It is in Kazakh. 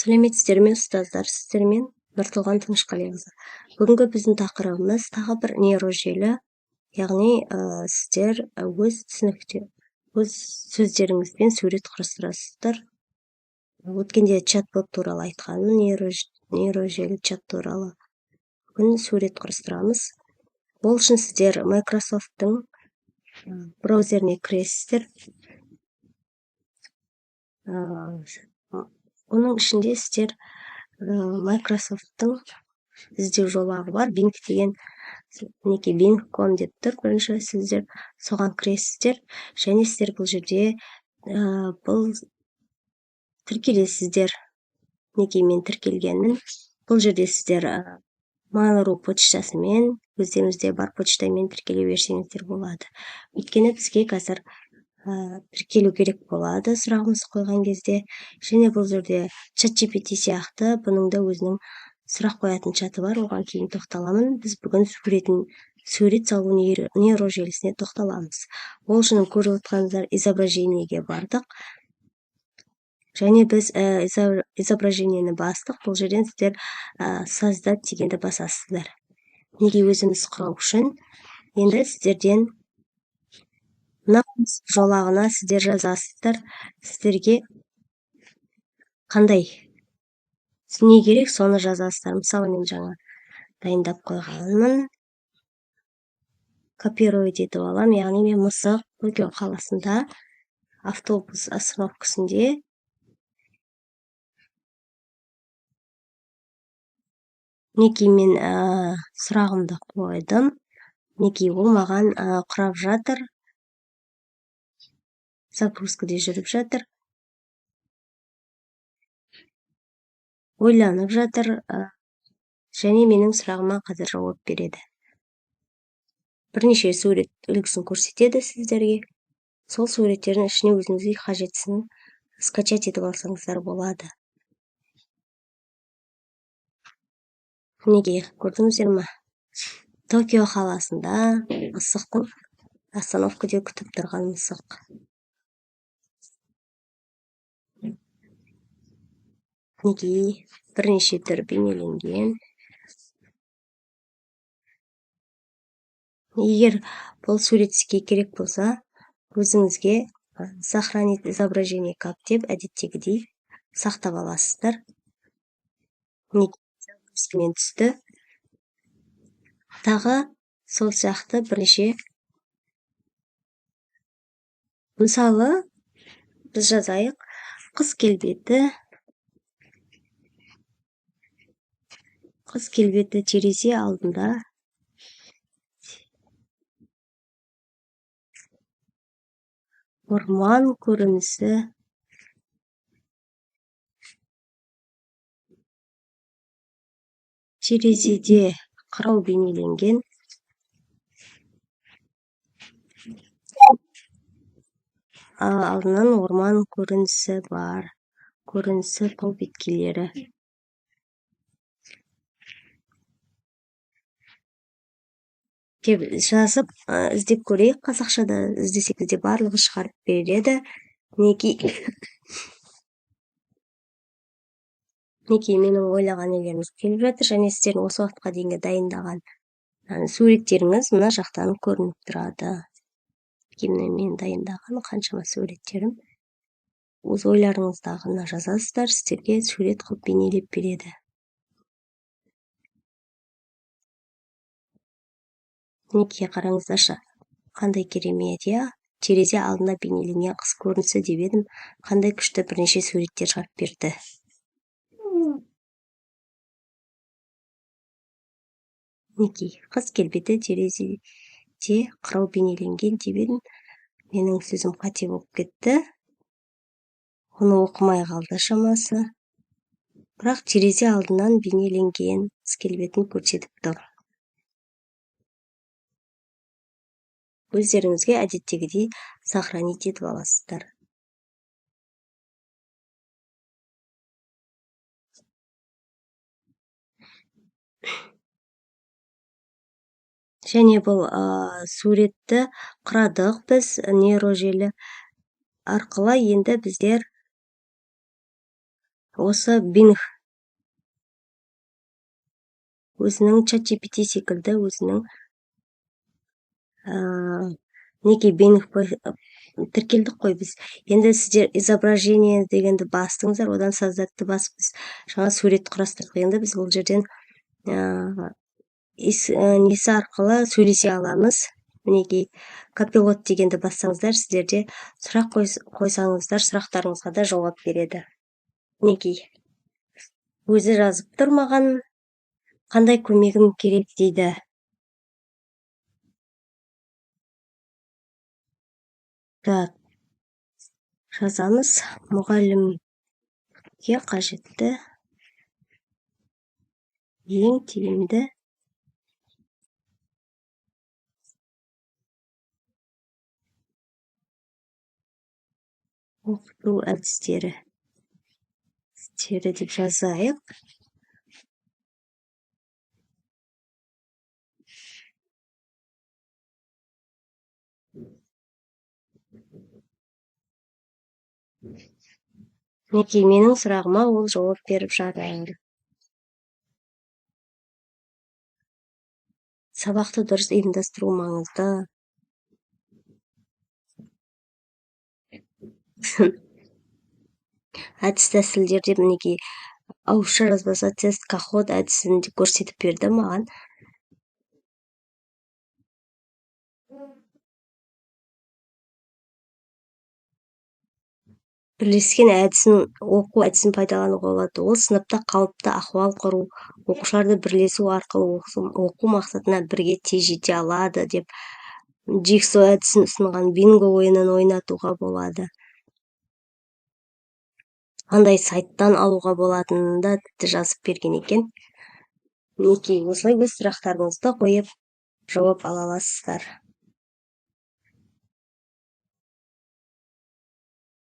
Сәлеметсіздер ме, ұстаздар? Сіздермен Нұртылған Тынышқалиқызы. Бүгінгі біздің тақырыбымыз тағы бір нейрожелі, яғни сіздер өз түсінікте, өз сөздеріңізбен сурет құрастырасыздар. Өткенде чат-бот туралы айтқанмын, нейрожелі чат туралы. Бүгін сурет құрастырамыз. Ол үшін сіздер Microsoft'тың браузеріне кіресіздер. Оның ішінде сіздер Microsoft'тың іздеу жолағы бар, Bing деген, мінекей Bing.com деп тұр. Бірінші сіздер соған кіресіздер және сіздер бұл жерде бұл тіркелесіздер. Мінекей мен тіркелгенмін. Бұл жерде сіздер Mail.ru почтасымен, өздеріңізде бар почтамен тіркеле берсеңіздер болады. Өйткені бізге қазір тіркелу керек болады сұрағымыз қойған кезде. Және бұл жерде ChatGPT сияқты бұның да өзінің сұрақ қоятын чаты бар, оған кейін тоқталамын. Біз бүгін сурет салу нейрожелісіне тоқталамыз. Ол үшін көріп отқаныңыздар изображениеге бардық. Және біз изображениені бастық. Бұл жерден сіздер создать дегенді басасыздар. Неге өзіміз құрау үшін? Енді сіздерден мына жолағына сіздер жазасыздар, сіздерге қандай не керек, соны жазасыздар. Мысалы, мен жаңа дайындап қойғанмын. Копировать етіп аламын, яғни мен мысық Токио қаласында автобус остановкасінде мінекей мен сұрағымды қойдым. Мінекей ол маған құрап жатыр. Загрузкада жүріп жатыр. Ойланып жатыр. Және менің сұрағыма қазір жауап береді. Бірнеше сурет үлгісін көрсетеді сіздерге. Сол суреттердің ішіне өзіңізге қажеттісін скачать етіп алсаңыздар болады. Мінекей, көрдіңіздер ме? Токио қаласында мысықтың остановкада күтіп тұрған мысық. Мінекей, бірнеше түрі бейнеленген. Егер бұл сурет сізге керек болса, өзіңізге сохранить изображение как деп әдеттегідей сақтап аласыздар. Мінекей, түсті. Тағы сол сияқты бірнеше. Мысалы, біз жазайық, қыз келбеті. Қыз келбеті терезе алдында орман көрінісі терезеде қырау бейнеленген. Алдынан орман көрінісі бар, көрінісі тау беткейлері. Деп жазып, іздеп көрейік. Қазақшада іздесек бізде барлығы шығарып береді. Мінекей, менің ойлаған нелеріміз келіп жатыр. Және сіздердің осы уақытқа дейінгі дайындаған суреттеріңіз мына жақтан көрініп тұрады. Міне мен дайындаған қаншама суреттерім. Өз ойларыңыздағыны жазасыздар, сіздерге сурет қылып бейнелеп береді. Мінекей, қараңыздаршы, қандай керемет, иә? Терезе алдында бейнеленген қыз көрінісі деп едім, қандай күшті бірнеше суреттер шығарып берді. Мінекей, қыз келбеті терезеде қырау бейнеленген деп едім. Менің сөзім қате болып кетті. Оны оқымай қалды шамасы. Бірақ терезе алдынан бейнеленген қыз келбетін көрсетіп тұр. Өздеріңізге әдеттегідей сохранить етіп аласыздар. Және бұл суретті құрадық біз нейрожелі арқылы. Енді біздер Осы Bing өзінің ChatGPT секілді өзінің неге Bing тіркелдік қой біз. Енді сіздер изображение дегенді бастыңыздар, одан создатты басып біз жаңа сурет құрастырдық. Енді біз бұл жерден несі арқылы сөйлесе аламыз. Мінекей копилот дегенді бассаңыздар, сіздерде сұрақ қойсаңыздар, сұрақтарыңызға да жауап береді. Мінекей өзі жазып тұр маған, қандай көмегім керек дейді. Так, жазамыз. Мұғалімге қажетті ең тиімді оқыту әдістері деп жазайық. Мінекей менің сұрағыма ол жауап беріп жатыр. Сабақты дұрыс ұйымдастыру маңызды. Әдіс тәсілдер деп мінекей ауызша жазбаса тест кахот әдісін көрсетіп берді маған. Бірлескен әдісін, оқу әдісін пайдалануға болады. Ол сыныпта қалыпты ахуал құру, оқушыларды бірлесу арқылы оқу мақсатына бірге тез жете алады деп джигсо әдісін ұсынған бинго ойынын ойнатуға болады. Қандай сайттан алуға болатынын да тіпті жазып берген екен. Мінекей осылай өз сұрақтарыңызды қойып жауап ала аласыздар.